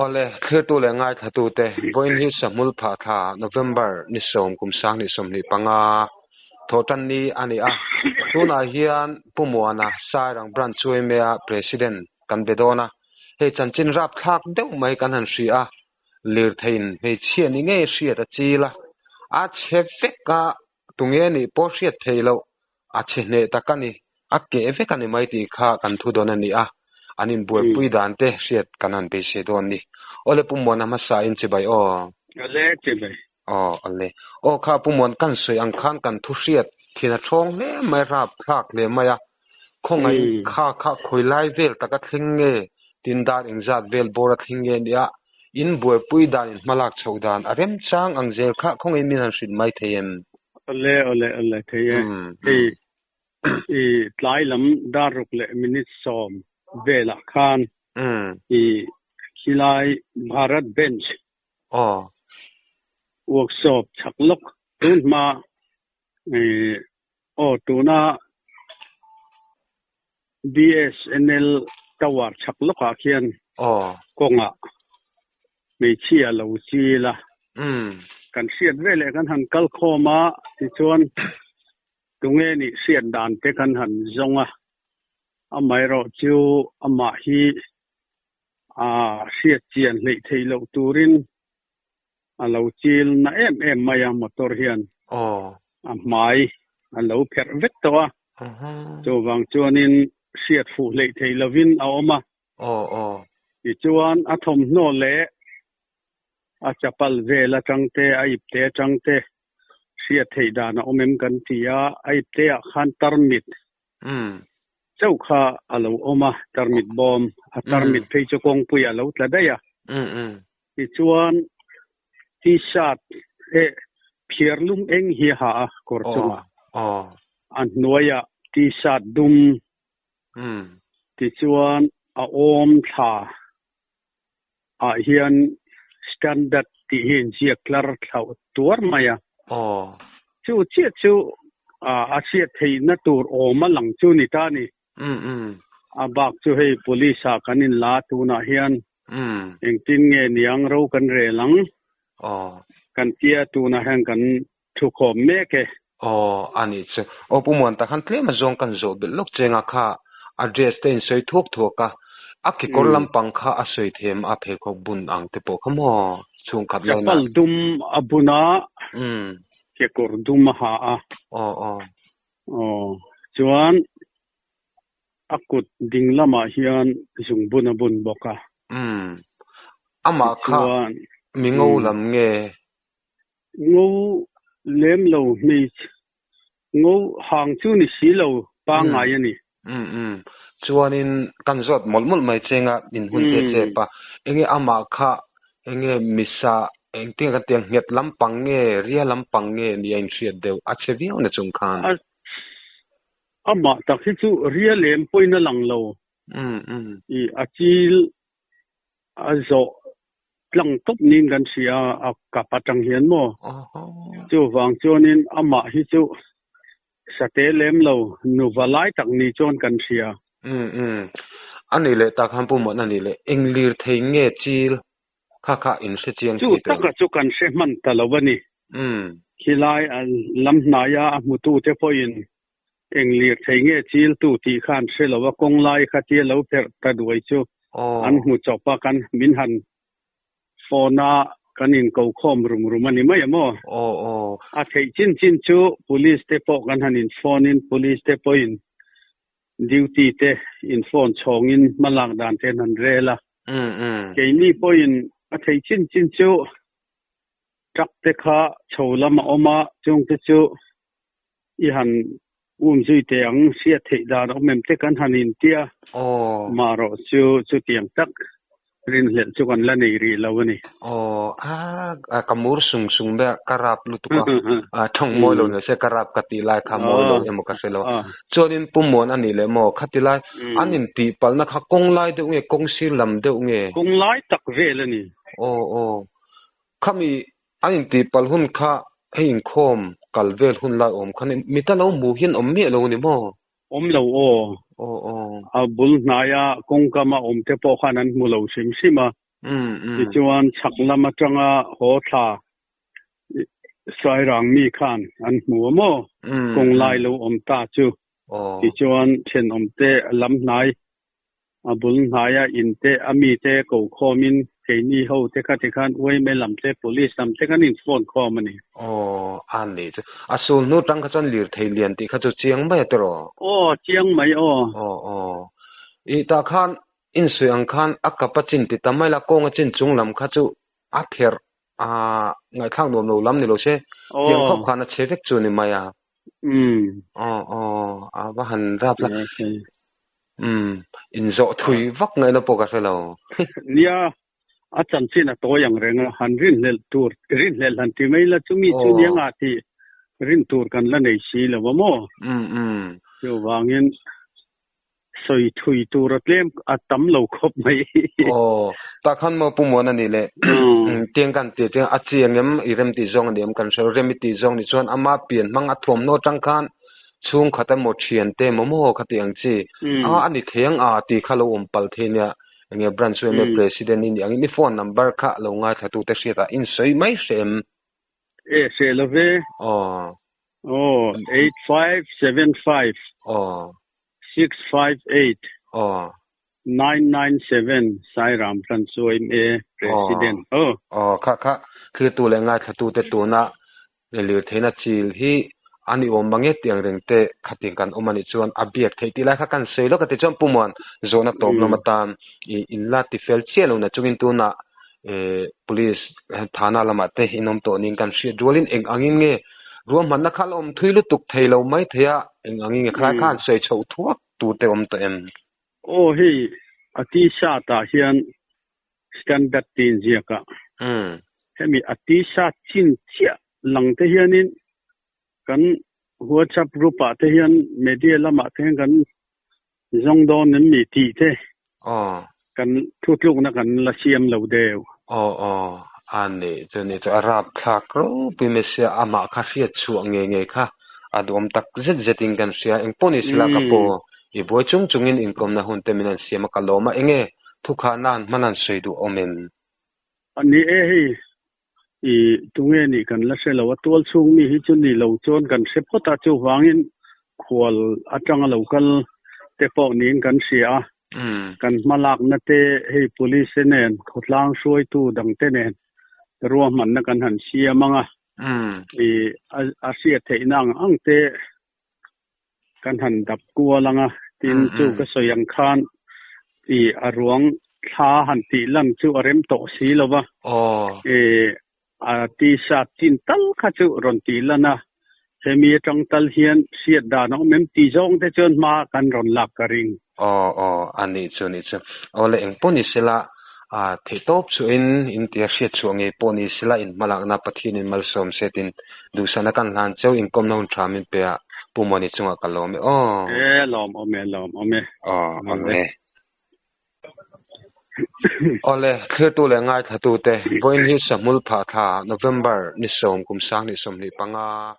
Awle, thlirtu leh ngaithlatute, vawiin hi Sahmul phah thla, November, ni sawm kum sanghnih sawmhnih panga thawhtan ni a ni a. Tunah hian Pu Muana, Sairang Branch Chuaimea President kan be dawn a. Hei chanchin rapthlak deuh mai kan han hria a, lirtheiin hmeichhia ni ngei hriat a chil a, a chhe vek a, tunge nih pawh hriat theih loh, a chhe hneh tak a ni, a keh vek a ni mai tih kha kan thu dawn a ni a, an inbuaipui dan te hriat kan han beisei dawn ni. Awle Pu Muana hmasa in chibai aw. Awle chibai. Aw awle. Aw kha Pu Muan kan sawi ang khan kan thu hriat thin a thawng hle mai, rap thlak hle mai a, khawngaih kha kha khawi lai vel taka thleng nge, tin dar engzat vel bawr a thleng nge nia, in buaipui dan in hmalak chhoh dan a remchang ang zel kha khawngaih min han hrilh mai thei em? Awle awle awle thei e. Hei i tlai lam dar ruk leh minute sawm velah khan i khilai Bharat Bench workshop chhak lawk tun hma i aw tuna BSNL tower chhak lawkah khian kawngah hmeichhia lo chil a, kan hriat veleh kan han kal khawm a, tichuan tunge nih hriat dan te kan han zawng a, amaherawh chu amah hi a hriat chian hleih theih loh turin a lo chil na em em mai a motor hian a hmai a lo pherh vek tawh a, chuvang chuanin hriat fuh hleih theih lovin a awm a. Tichuan a thawmhnaw leh a chapal vel atang te, a ipte atang te hriat theih dan a awm em kan ti a, a ipte ah khan tarmit chauh kha a lo awm a, tarmit bawm, a tarmit phei chu kawngpui a lo tla daih a. Tichuan T-shirt eh phiar lum eng hi a ha a kawr chungah. A hnuaiah T-shirt dum. Tichuan a awm thla ah hian standard tih hi inziak tlar thlauh tuar mai a. Chu chiah chu a hriat theihna tur awm a lang chu ni ta a ni. A bak chu hei police ah kan inla tunah hian engtin nge niang ro kan rel ang kan tia tunah hian kan thukhawm mek e. Aw a nih chu. Aw Pu Muan tak khan tlem a zawng kan zawh belh lawk cheng a kha address te in sawi thuak thuak a, a kekawr lampang kha a sawi them a pheikhawk bun ang te pawh kha maw chhungkhat lo na. Chapal dum a bun a, kekawr dum a ha a. Aw aw. Aw, chuan a kut ding lamah hian zungbun a bun bawk a. Umm, amah kha mi ngo lam nge? Ngo lem lo hmeichhe, ngo hang chu ni si lo pangngai a ni. Umm umm, chuanin kan zawt mawlh mawlh mai cheng a, min hun te chep a, enge amah kha Enge misa engtin ka tiang nghet lampang nge ria lampang nge nia inhriat deuh a che viau na chung khan. Amah tak hi chu ria lem pawhin a lang lo. I a chil a zawh tlang tawp niin kan hria a kap atang hian maw. Chuvang chuanin amah hi chu sate lem lo nuva lai tak ni chuan kan hria. Umm umm. A nih leh tak han pumawh a nih leh eng lir thei nge chil kha kha in hre chiang thei tawh. Chu taka chu kan hre hman ta lo a ni. Umm. Khilai a lam hnaia a hmutu te pawhin eng lir thei nge chil tu tih kha an hre lo a, kawng lai kha tia lo pherh ta duai chu an hmu chawp a, kan min han phone a kan inko khawm rum rum a ni mai a maw? Aw aw. A theih chin chin chu police te pawh kan han in phone in police te pawhin duty te in phone chhawngin hma lak dan te an han rel a. Keini pawhin a theih chin chin chu truck te kha chho lam a awm a, chung te chu i han um zui teh ang, hriat theih dan a awm em te kan han intia. Marawh chu chutiang tak rinhlelh chu kan la nei rih lo a ni. Aw, a ka mur sung sung ber ka rap lutuk a, a thawng mawi lo nise ka rap ka tih lai kha mawi lo emaw ka hre lo a. Chuanin Pu Muan a nih leh maw khati lai an intih palhna kha kawng lai deuh nge kawng sir lam deuh nge? Kawng lai tak vel a ni. Aw aw, khami an intih palh hun kha hei inkhawm kal vel hun lai awm kha mi ta lo hmu hian awm miah lo a ni maw? Awm lo aw. Aw aw. A bul hnaia kawngkama awm te pawh khan an hmu lo hrim hrim a. Tichuan chhak lam atanga haw thla Sairang mi khan an hmu a maw? Kawng lai lo awm ta chu. Tichuan thenawmte lam hnai a bul hnaia in te a mi te ko khawmin keini ho te kha tikhan UMA lam te Police lam te kan in phone khawm a ni. Aw, a ni chu. A sul hnu tang kha chuan lirthei lian tih kha chu chiang mai a tiraw? Aw, chiang mai aw. Aw, aw. I tah khan insuih ang khan a kap a chin ti ta mai la, kawng a chin chung lam kha chu a pherh a ngaihthlak nuam lo lam ni lo se, tiang khawp khan a chhe vek chu ni mai a. Aw, aw, a va han rap la. Umm, inzawh thui vak ngaihna pawh ka hre lo. Nia, a chanchin a tawi ang reng a, han rinhlelh tur, rinhlelh han ti mai la, chumi chu nia ngah tih rin tur kan la nei si lo a maw? Umm, umm. Chuvangin sawi thui tur a tlem a tam lo khawp mai. Aw, tah khan maw Pu Muana nih leh tiang kan tih atang a chiang em i rem tih zawng a ni em kan hre lo, rem i tih zawng nih chuan ama pian hmang a thuamhnaw atang khan chhungkhat emaw thian te emaw maw kha tih ang chi a a ni thei ang a tih kha lo awm palh thei nia enge branch yma president i nih angin i phone number kha lo ngaithla tu te hriatah in sawi mai hre em? E hre lo ve. Aw. Aw, 8575. Aw. 658. Aw. 997 Sairam Branch yma President. Aw. Aw, kha kha thiltu leh ngaithlatu te tuna lirtheihna chil hi a ni awm mang e tiang reng te khatin kan awm a nih chuan a biak theih tih lai kha kan sawi lawk a ti chuan Pu Muan zawhna tawp lam atan i inla ti fel chiah lo na chungin tunah Police thana lamah te in awm tawh niin kan hriat rualin eng angin nge ruahmanna kha la awm thui lutuk thei lo mai thei a, eng angin nge khalai khan sawi chhoh thuak tur te awm tawh em? Aw hei a t-shirt ah hian standard tih inziak a, hemi a t-shirt chin chiah lang te hianin kan WhatsApp group ah te hian media lamah te hian kan zawng dawn em ni tih te kan thutlukna kan la siam lo deuh. Aw aw a nih chu ni chu a rapthlak ropui mai sia amah kha hriat chhuah ngei ngei kha a duhawm tak zet zet in kan hria engpawh ni sela ka pu i buai chung chungin inkawmna hun te min han siam a ka lawm a enge thukhahna han hman han sawi duh awm em? A ni e hei i tunge nih kan la hre lo a tual chhung mi hi chu ni lo chuan kan hre phawt a chuvangin khual atanga lo kal te pawh niin kan hria a kan hma lakna te hei police te nen khawtlang hruaitu dang te nen ruahmanna kan han siam ang a i a hriat theihna ang ang te kan han dap kual ang a, tin chu ka sawi ang khan i a ruang thla han tih lan chu a rem tawh si lo va, i a t-shirt chin tal kha chu rawn tih lan a, hemi atang tal hian hriat dan a awm em tih zawng te chuan hma kan rawn lak ka ring. Aw aw a nih chu nih chu. Aw le eng pawh ni sela a theih tawp chuhin in tia hriat chhuah ngei pawh ni sela in hmalakna Pathianin malsawm se tin duhsakna kan hlan cheu inkawmna hun tha min pe a Pu Muani chungah ka lawm e aw. E lawm awm e lawm awm e. Aw awm e. Awle thlirtu leh ngaithlatute vawiin hi Sahmul phah thla November ni 10 kum 2025.